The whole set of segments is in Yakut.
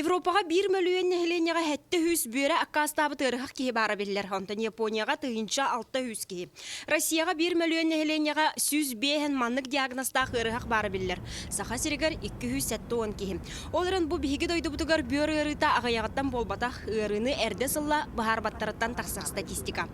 Европаҕа биир мөлүйүөн нэһилиэнньэҕэ 700 бүөрэ аккаастаабыт ыарыһах киһи баара биллэр. Онтон Японияҕа 1600 киһи. Россияҕа биир мөлүйүөн нэһилиэнньэҕэ 105 маннык диагнозтаах ыарыһах баара биллэр. Саха сиригэр 270 киһи. Ол эрэн бу биһиги дойдубутугар бүөр ыарыыта аҕыйаҕыттан буолбатах, ыарыыны эрдэ сылла быһаарбаттарыттан тахсар статистика.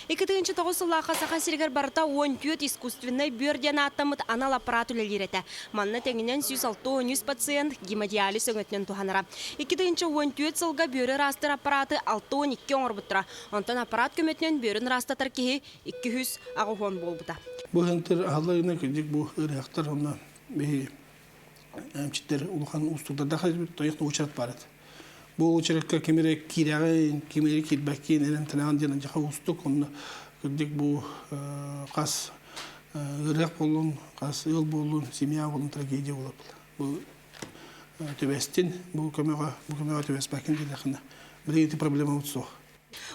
2009 сыллаахха Саха сиригэр барыта 14 искусственнай бүөр диэн ааттаммыт анал аппарат үлэлиир этэ. Манна тэҥинэн 163 пациент гемодиализ өҥөтүнэн туһанара. 2014 сылга бүөрү ыраастыыр аппараты 62 оҥорбуттара. Онтон аппарат көмөтүнэн бүөрүн ыраастатар киһи 280 буолбута. Бу ыһыҥтыр аһылларына кырдьык бу ыарыһахтар онно биһи эмчиттэр улахан уустуктардаах тойох уочарат баар этэ. Бу уочаракка ким эрэ киирэҕин, ким эрэ киирбэккин эрэн тынаҕын диэн дьаха уустук. Онно кырдьык бу хас ыарыһах буоллун, хас ыал буоллун, семья буоллун трагедия буолар. Бу түбэстин, бу көмөҕө, бу көмөҕө түбэспэккин диэтэххинэ, билигин ити проблемабыт суох.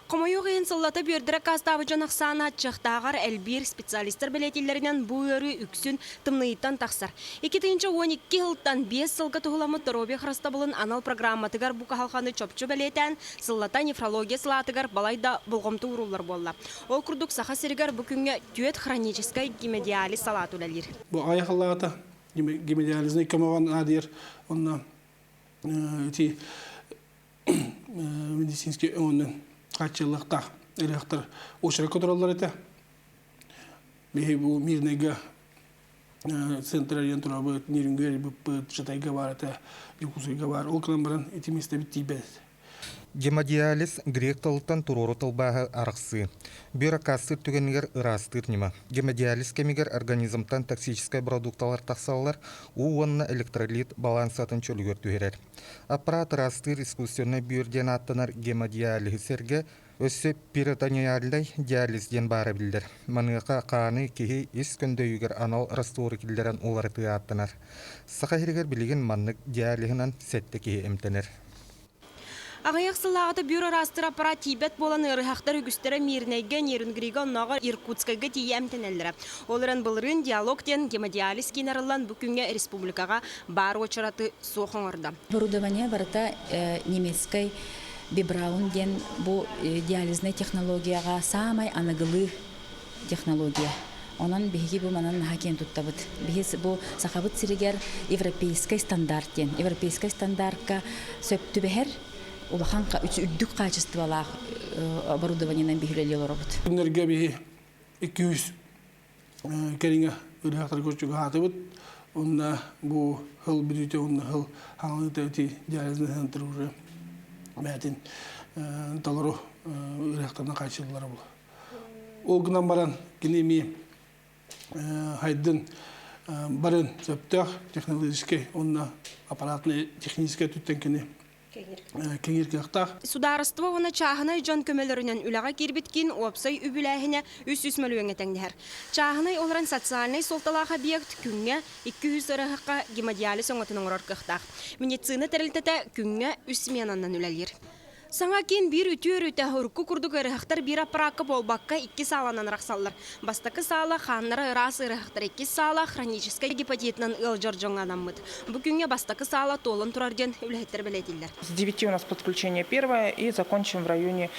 Хомойуох иһин, сыллата бүөрдэрэ аккаастаабыт дьон ахсаана аччыктааҕар элбиир. Специалистар бэлиэтииллэринэн, бу ыарыы үксүн тымныйыттан тахсар. 2012 сылтан биэс сылга туһуламмыт доруобуйа харыстабылын анал программатыгар бу кыһалҕаны чопчу бэлиэтээн, сыллата нефрология салаатыгар балайда болҕомто ууруллар буолла. Ол курдук, Саха сиригэр бу күҥҥэ түөрт хроническай гемодиализ салаата үлэлиир. Бу аҕыйах сыллааҕыта гемодиализнай көмөҕө наадыйар онно ити медицинский өҥөнөн хааччыллыахтаах ыарыһахтар очеракка тураллар этэ. Биһи бу Мирнэйгэ центр арыйан турабыт, Нерюнгри арыйбыппыт, Жатайга баар этэ, Дьокуускайга баар. Ол гынан баран ити миэстэбит тиийбэт. Гемодиализ грек тылыттан туруору тылбааһы арахсыы. Бүөр аккаастыыр түгэнигэр ыраастыыр ньыма. Гемодиализ кэмигэр организмтан токсическай продукталар тахсаллар, уу уонна электролит балансатын чөлүгэр түһэрэр. Аппарат ыраастыыр искусственнай бүөр диэн ааттанар гемодиалиһы сэргэ өссө перитониальнай диализ диэн баара биллэр. Маныаха хааны киһи ис көндөйүгэр анал раствору киллэрэн уларытыы ааттанар. Саха сиригэр билигин маннык диалиһынан сэттэ киһи эмтэнэр. Аҕыйах сыллааҕыта бүөр ыраастыыр аппарат тиийбэт буолан ыарыһахтар үгүстэрэ Мирнэйгэ, Нерюнгрига, оннооҕор Иркутскайга тиийэ эмтэнэллэрэ. Ол эрэн былырыын «Диалог» диэн гемодиализ киин арыллан бу күҥҥэ республикаҕа баар уочараты суох оҥордо. Оборудование барыта немецкэй Бибраун диэн бу диализнай технологияҕа саамай аныгылыы технология. Онон биһиги бу манан наһаа киэн туттабыт. Биһи бу Сахабыт сиригэр европейскай стандарт диэн. Европейскай стандартка сөп түбэһэр улахан үрдүк хаачыстыбалаах оборудованиенан биһи үлэлии олоробут. Күннэргэ биһи 200 кэриҥэ ыарыһахтарга чугаһаатыбыт. Онно бу хыл бүтүүтэ уонна хыл хаҥалыыта ити диализный центр уже бэйэтин толору ыарыһахтарынан хааччыллара буолар. Ол гынан баран кини эмиэ хайдын барын сөптөөх технологическай уонна аппаратнай техническай өттүттэн кини кэҥиир кыахтаах. Судаарыстыба уонна чааһынай дьон көмөлөрүнэн үлэҕэ киирбит киин уопсай үбүлээһинэ 300 мөлүйүөҥҥэ тэҥнэһэр. Чааһынай олорон социальнай суолталаах объект күҥҥэ 200 ыарыһахха гемодиализ өҥөтүн оҥорор кыахтаах. Медицина тэрилтэтэ күҥҥэ үс сменанан үлэлиир. Саҥа киин биир үтүө өрүтэ урукку курдук ыарыһахтар биир аппараакка буолбакка икки сааланан арахсаллар. Бастакы саала хааннара ыраас ыарыһахтар, иккис саала хроническай гепатитынан ыалдьар дьоҥҥо анаммыт. Бу күҥҥэ бастакы саала туолан турар диэн үлэһиттэр бэлиэтииллэр. С 9 у нас подключение первое и закончим в районе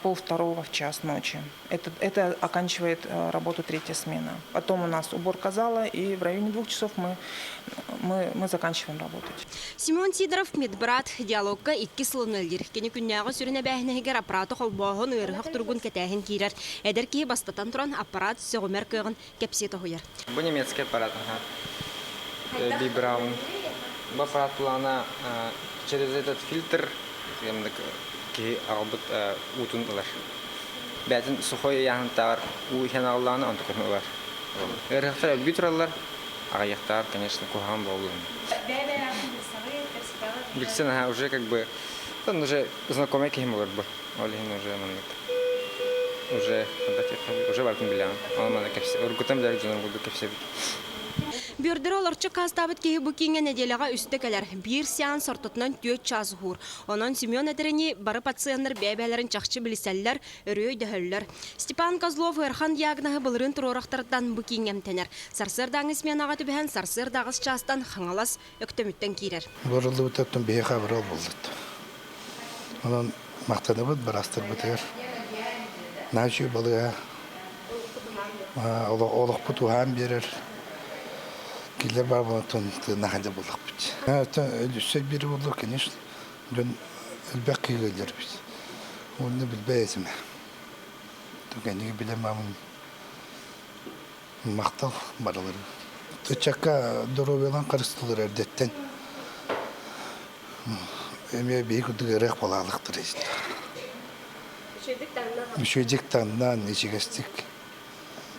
полвторого в час ночи. Это оканчивает работу третья смена. Потом у нас уборка зала, и в районе 2 часов мы заканчиваем работать. Семен Сидоров медбрат диалогка икки сылын үлэлиир. Кини күннээҕи сүрүн эбээһинэһигэр аппараты холбооһун, ыарыһах туругун кэтээһин киирэр. Эдэр киһи бастатан туран аппарат сөҕүмэр кыаҕын кэпсии тоһуйар. Бу немецкий аппарат, ага. Би Браун. Бу аппарат плана через этот фильтр киһи аҕалбыт уутун ылар. Бэйэтин сухой ыйааһынтааҕар уу иһэн аҕаллаҕына онтукатын ылар. Ыарыһахтар өлбүү тураллар, аҕыйахтаар, конечно, куһаҕан буоллун. Билсэн аха уже как бы он уже знакомый киһим болар бу. Ол иһин уже маннык уже уже бартын билэҕин. Ол мана кэпсэ уруккутан билэр дьонум курдук кэпсэбит. Бүөрдэрэ олорчу аккаастаабыт киһи бу кииҥҥэ нэдиэлэҕэ үстэ кэлэр. Биир сеанс ортотунан түөрт чаас уһуур. Онон Семен этэринии, бары пациеннар бэйэ-бэйэлэрин чахчы билсэллэр, өрүү өйдөһөллөр. Степан Козлов ыарахан диагноһы былырыын туруорахтарыттан бу кииҥҥэ эмтэнэр. Сарсыардааҥҥы сменаҕа түбэһэн сарсыарда аҕыс чаастан Хаҥалас Өктөмүттэн киирэр. Барыллыбыттан биһиэхэ абырал буоллут. Онон махтанабыт быраастарбытыгар. Наһаа үчүгэй балыыһа. Олохпут уһаан биэрэр. Киллэр баар буолан тыыннаах дьэ буоллахпыт. Өссө биир буолла, конечно, дьон элбэх киһи ыалдьар эбит. Уонна билбэт этим. Кэнники билэн маамын Махтал барыларын. Ыччакка доруобуйаларын харыстыыллар эрдэттэн. Эмиэ биһи курдук ыарыах балаалыктар Үчүгэйдик таҥнаан, ичигэстик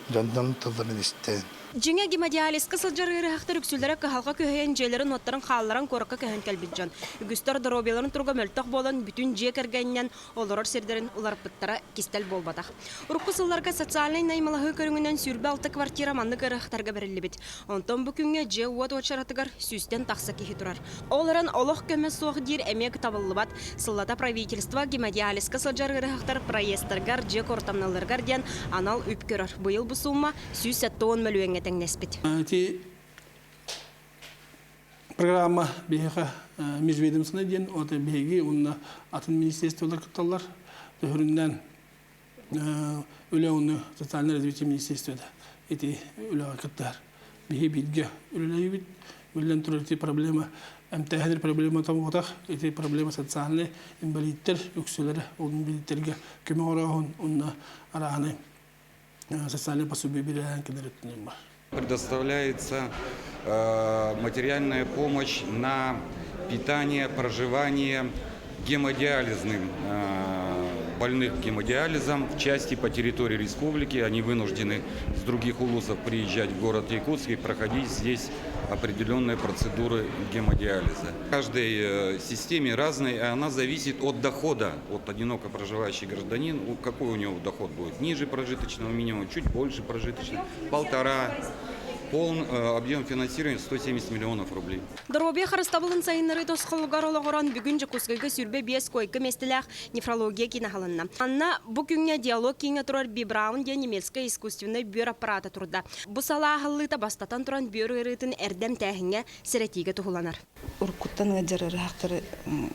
дьоннорун тылларын истэн. Дьиҥэ гемодиализка сылдьар ыарыһахтар үксүлэрэ кыһалҕа күһэйэн дьиэлэрин-уоттарын хаалларан куоракка көһөн кэлбит дьон. Үгүстэр доруобуйаларын туруга мөлтөх буолан бүтүн дьиэ кэргэнинэн олорор сирдэрин уларыппыттара кистэл буолбатах. Урукку сылларга социальнай наймылаһыы көрүҥүнэн 26 квартира маннык ыарыһахтарга бэриллибит. Онтон бу күҥҥэ дьиэ-уот уочаратыгар сүүстэн тахса киһи турар. Ол эрэн олох көмө суох диир эмиэ табыллыбат. Сыллата правительство гемодиализка сылдьар ыарыһахтар проездтарыгар, дьиэ куортамналарыгар диэн анал үп көрөр. Быйыл бу суумма 170 мөлүйүөҥҥэ тэҥнэспит. Ити Программа биһиэхэ межведомственнай диэн, вот биһиги уонна атын министерстволар кытталлар. Төһөрүнэн үлэ уонна социальное развитие министерствота ити үлэҕэ кыттыһар. Биһи бииргэ үлэлэйбит. Биллэн турар ити проблема эмтээһин проблема буотах, ити проблема социальный инвалидтэр үксүлэрэ ол инвалидтэргэ көмө оҥорооһун уонна арааһынай социальное пособие биэрэн кэлэр өттүнэн бар. Предоставляется материальная помощь на питание, проживание гемодиализным больных гемодиализом в части по территории республики. Они вынуждены с других улусов приезжать в город Якутск и проходить здесь определенные процедуры гемодиализа. В каждой системе разной, она зависит от дохода, от одиноко проживающий гражданин, какой у него доход будет, ниже прожиточного минимума, чуть больше прожиточного, полтора. Полный объем финансирования 170 миллионов рублей. Доруобуйа харыстабылын сайыннарыы тосхолугар олоҕуран бүгүн Дьокуускайга 25 койка миэстэлээх нефрология киинэ аһылынна. Манна бу күҥҥэ диалог кииҥҥэ турар Бибраун диэн немецкэй искусственнай бүөр аппарата турда. Бу салаа аһыллыыта бастатан туран бүөр ыарыытын эрдэ эмтээһиҥҥэ сэрэтиигэ туһуланар. Уруккуттан ыалдьар ыарыһахтары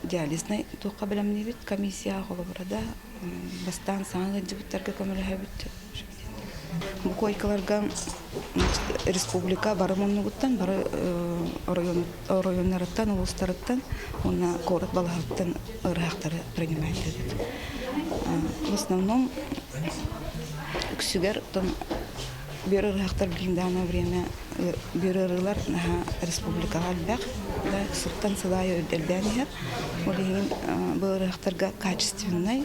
диализнай туохха бэлэмниибит комиссияҕа холобура да бастаан саҥа ыалдьыбыттарга көмөлөһөбүт. Бу койкаларга республика бары муннугуттан, бары оройуоннарыттан, улуустарыттан уонна куорат балаһыттан ыарыһахтары принимает В основном үксүгэр бүөр ыарыһахтар билигин даҕаны время бүөр ыарыылар наһаа республикаҕа элбэх да сылтан сыл аайы элбээн иһэр. Ол иһин бу ыарыһахтарга качественнай,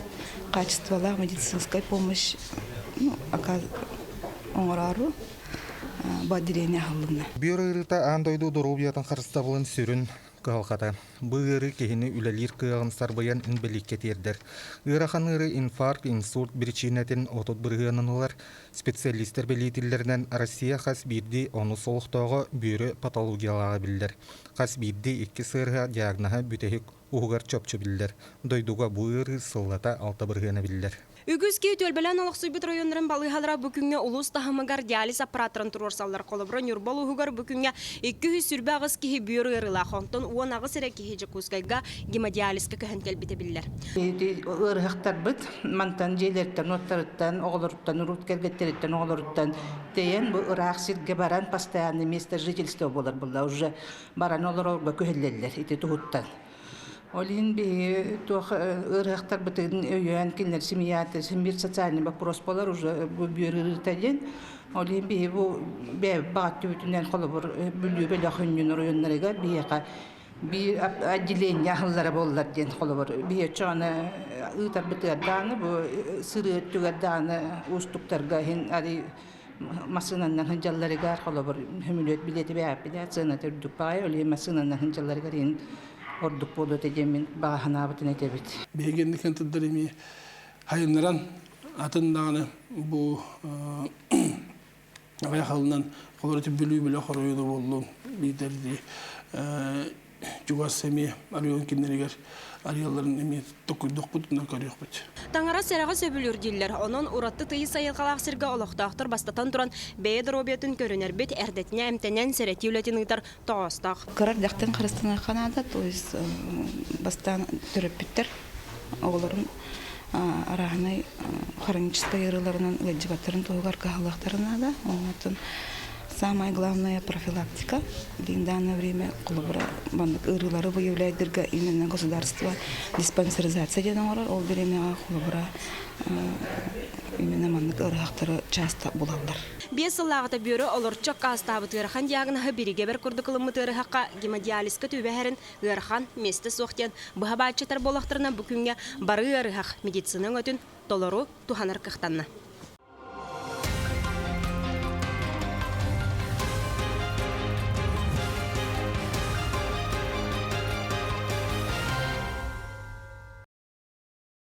качестволаах медицинскай помощь ну, оҥороору бу отделение аһыллынна. Бүөр ыарыыта аан дойду доруобуйатын харыстабылын сүрүн кыһалҕата. Бу ыарыы киһини үлэлиир кыаҕын сарбыйан инбэлииккэ тиэрдэр. Ыарахан ыарыы инфаркт, инсульт биричиинэтин 30 бырыһыанын ылар. Специалистар бэлиэтииллэринэн, Россия хас биирдии онус олохтооҕо бүөрү патологиялааҕа биллэр. Хас биирдии икки ыарыһа диагноһа бүтэһик уһугар чопчу биллэр. Дойдуга бу ыарыы сыллата 6 бырыһыана биллэр. Үгүс киһи түөлбэлээн олохсуйбут районнарын балыыһалара бу күҥҥэ улуус таһымыгар диализ аппараттарын туруорсаллар. Холобура, Ньурба улууһугар бу күҥҥэ 228 киһи бүөр ыарыылаах, онтон 18 эрэ киһи Дьокуускайга гемодиализка көһөн кэлбитэ биллэр. Ыарыһахтарбыт мантан дьиэлэриттэн, уоттарыттан, оҕолоруттан, урут кэргэттэриттэн, оҕолоруттан тэйэн бу ыраах сиргэ баран постоянное место жительства буолар буолла уже баран олорорго күһэллэллэр ити туһуттан. Ол иһин биһиги туох ыарыһахтарбытын өйөөн кинилэр семьята биир социальный вопрос буолар уже бу бүөр ыарыыта диэн. Ол иһин биһи бу бэйэбит баҕа өттүбүтүнэн холобур Бүлүү бөлөх өнньүн оройуоннарыгар биһиэхэ биир отделение аһыллара буоллар диэн холобур биһи оччоҕуна ыытарбытыгар даҕаны бу сырыы өттүгэр даҕаны уустуктарга иһин арый массыынанан сылдьалларыгар холобур сөмөлүөт билиэтэ бэйэппит сыаната үрдүк баҕайы ол иһин массыынанан сылдьалларыгар иһин ордук буолуо этэ диэммин баҕа санаабытын этэбит. Биһиги инники тылдар эмиэ хайыннаран атын даҕаны бу Аҕыйах сылынан холобур ити Бүлүү бөлөх оройуона буоллун, биитэр ити чугас эмиэ оройуон кииннэригэр арыйалларын эмиэ токуйдуохпут уонна көрүөхпүт. Таҥара сэрэҕи сөбүлүүр дииллэр. Онон ураты тыйыс айылҕалаах сиргэ олохтоохтор бастатан туран бэйэ доруобуйатын көрүнэрбит, эрдэтинэ эмтэнэн сэрэтии үлэтин ыытар тоҕоостоох. Кыра эрдэхтэн харыстаныахха наада, то есть бастаан төрөппүттэр оҕолорун арааһынай хроническай ыарыыларынан ыалдьыбаттарын туһугар кыһаллыахтарын наада. Онтон самое главное профилактика. В данное время холобура маннык ыарыылары выявляйдырга именно государство диспансеризация диэн оҥорор. Ол бириэмэҕэ холобура именно маннык ыарыһахтары часто булаллар. Биэс сыллааҕыта бүөрү олорчу аккаастаабыт ыарахан диагноһы биригэбэр курдук ылыммыт ыарыһахха гемодиализка түбэһэрин ыарахан, миэстэ суох диэн быһа бааччытар буоллахтарына бу күҥҥэ бары ыарыһах медицина өҥөтүн толору туһанар кыахтанна.